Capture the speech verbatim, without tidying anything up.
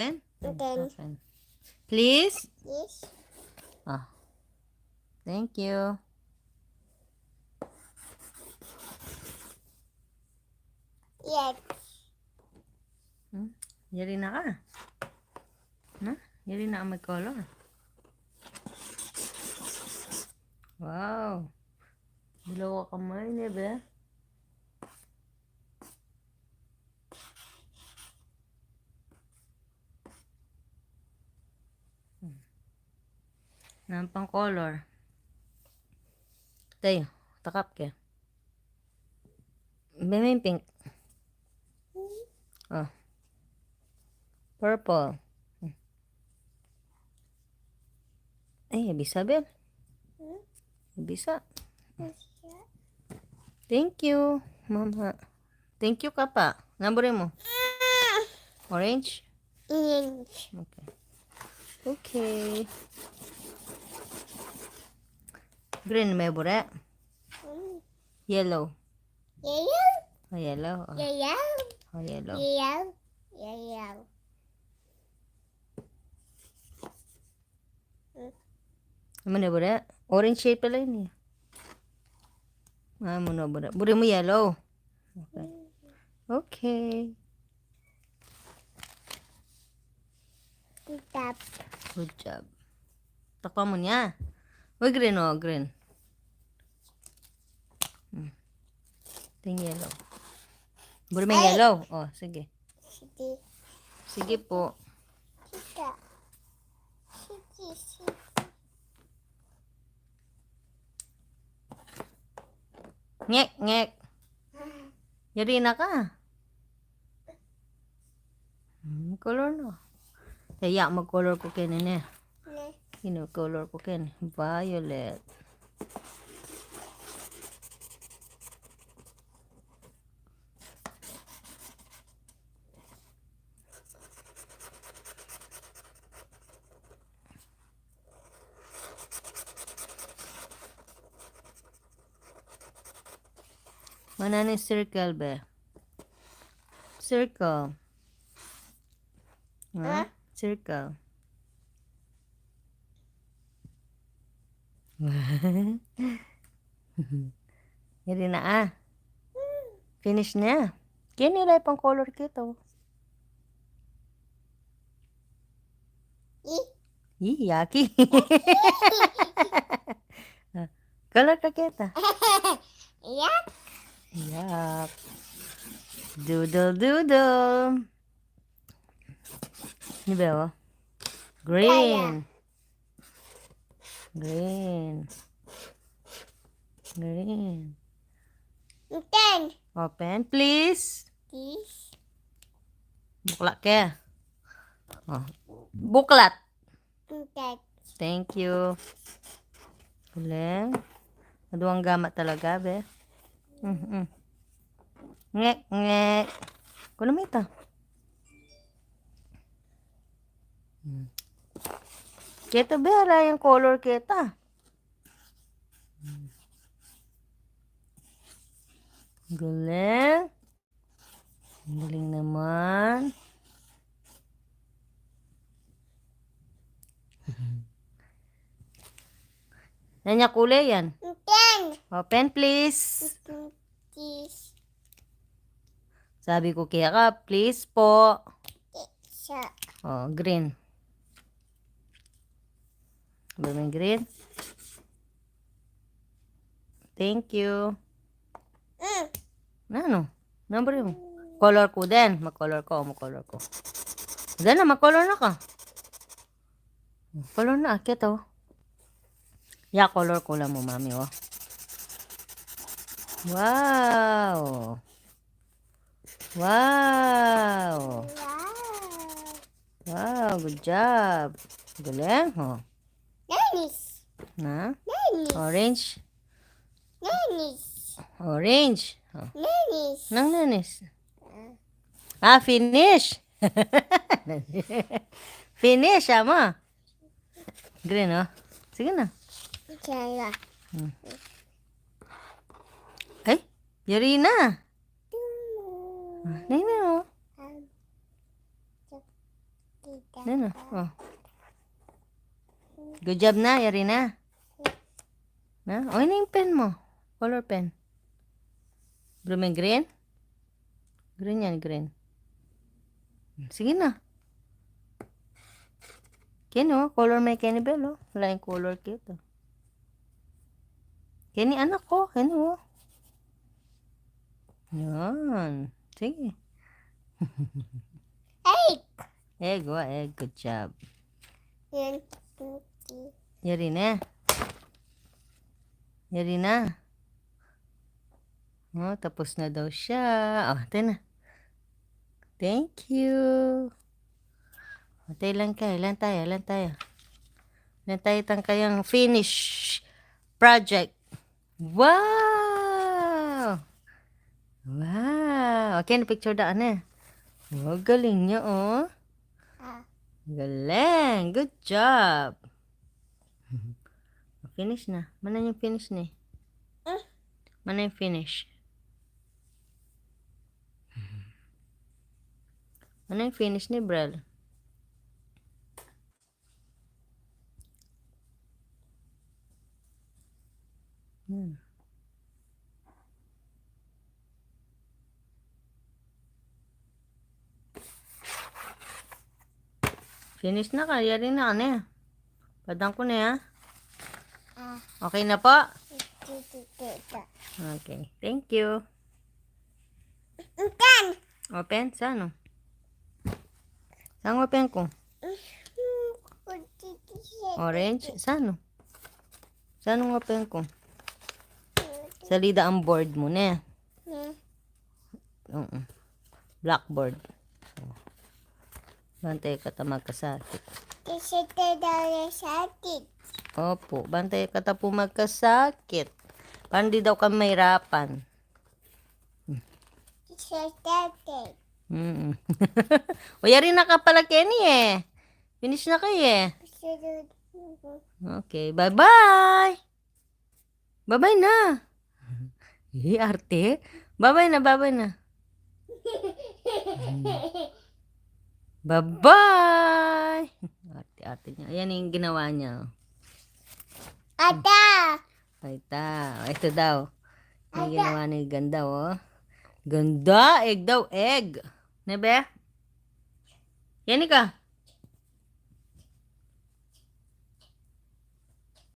Open? Open. Open. Please? Please? Ah. Thank you. Yes. Hmm? Yari na ka. Na? Yari na ka mag-color. Wow. Dalawa kamay ne, be. Hmm. Nanu pang color? Tayo, takap ke. Be, me pink. Oh. Purple. Hmm. Ay, bisa, Bel. Hmm? Bisa. Bisa. Thank you, Mama. Thank you ka pa. Nanu buri mu? Ah. Orange? Orange. Okay. Okay. Green me buri? Hmm. Yellow. Yellow. Oh, yellow. Oh. Yellow. Oh, yellow. Yellow. Yellow. Nanu buri? Orange shade pala ini. Ah, nanu buri? Buri mu yellow. Okay. Okay. Good job. Good job. Takpan mu ne. Uy, green, oh, green. Hmm. Ting yellow. Buri meng yellow. Oh, sige. Sige. Sige po. Sige. Sige, sige. Ngek, ngek. Yari na ka. Hmm, color na. Kaya mag-color ku keni ne. Ne. Ino color ku keni? Violet. Mana ne circle, be? Circle. Ha? Ha? Circle. Yari na, ah. Finish na. Keni la pang color keta. I. I, yaki. Color ka keta. Yak. Yak. Doodle, doodle. Ini berapa? Green. Green. Green. Open. Open, please. Please. Buklat ke. Oh. Buklat. Buklat. Thank you. Galing. Aduang gamat talaga, be. Mm, mm. Ngek, ngek. Kuno mita. Hmm. Keta, be, ala yang color keta. Hmm. Galing. Ang galing naman. Nanu yang kulay yan? Open. Open, please. Open, please. Sabi ku keka, please po. Isa. Oh, green. Ba, may green? Thank you. Mm. Nanu? Nanu buri mu? Color ku din. Mag-color ku, mag-color ku. Dana, mag-color na ka. Color na, akit, oh. Ya, color ku la mu, mami, oh. Wow. Wow. Wow. Wow, good job. Galing, oh. Nenis. Na? Nenis. Orange. Nenis. Orange. Oh. Nenis. Nang nenis. Ah, finish. Finish, ama. Green, oh. Sige na. Kaya. Hmm. Ay, yari na. Tumu. Ah, neng, neng, oh. Um, Yan na. O. Good job na, yari na. Na? O, ini ing pen mu. Color pen. Blue and green? Green yan, green. Sige na. Keni, o, color me keni, Bel, o. Wala ing color keta. Keni, anak, o. Keni, o. Yan. Sige. Egg. Egg, o, egg. Good job. Yan. Yari na. Yari na. O, tapus na daw siya. O, ito na. Thank you. O, ito, ilan ka? Ilan tayo? Ilan tayo? Ilan tayo itang kayang finish project? Wow! Wow! Okay, na picture daan e. O, galing niya, o. Ah. Galing. Good job. Finish na. Mana ing finish ne? Ah. Mana ing finish? Mana ing finish ne, Brel? Hmm. Finish na ka, yari na ka ne. Padan ku ne, ha? Ah. Okay na po? Ito, ito, ito. Okay, thank you. Open. Open? Saan, o? Saan open ku? Orange? Saan, o? Saan open ku? Salida ang board mu, ne? Hmm. Oo. Blackboard. Bantay kata magkasakit. Kasi tayo daw sakit. Opo, bantay kata pu magkasakit. Para di daw kami mahirapan. Kasi tatay. Mm. O, yari na ka pala, Kenny, e. Finish na kayu, e. Sunod. Okay, bye-bye. Bye-bye na. E, arte. Bye-bye na, bye-bye na. Bye-bye. Arte-arte niya. Ayan ing ginawa niya. Ata. Ay, ta. Ito daw. Ito ginawa ni ganda, o. Ganda, egg daw, egg. Ne, be? Yan ka.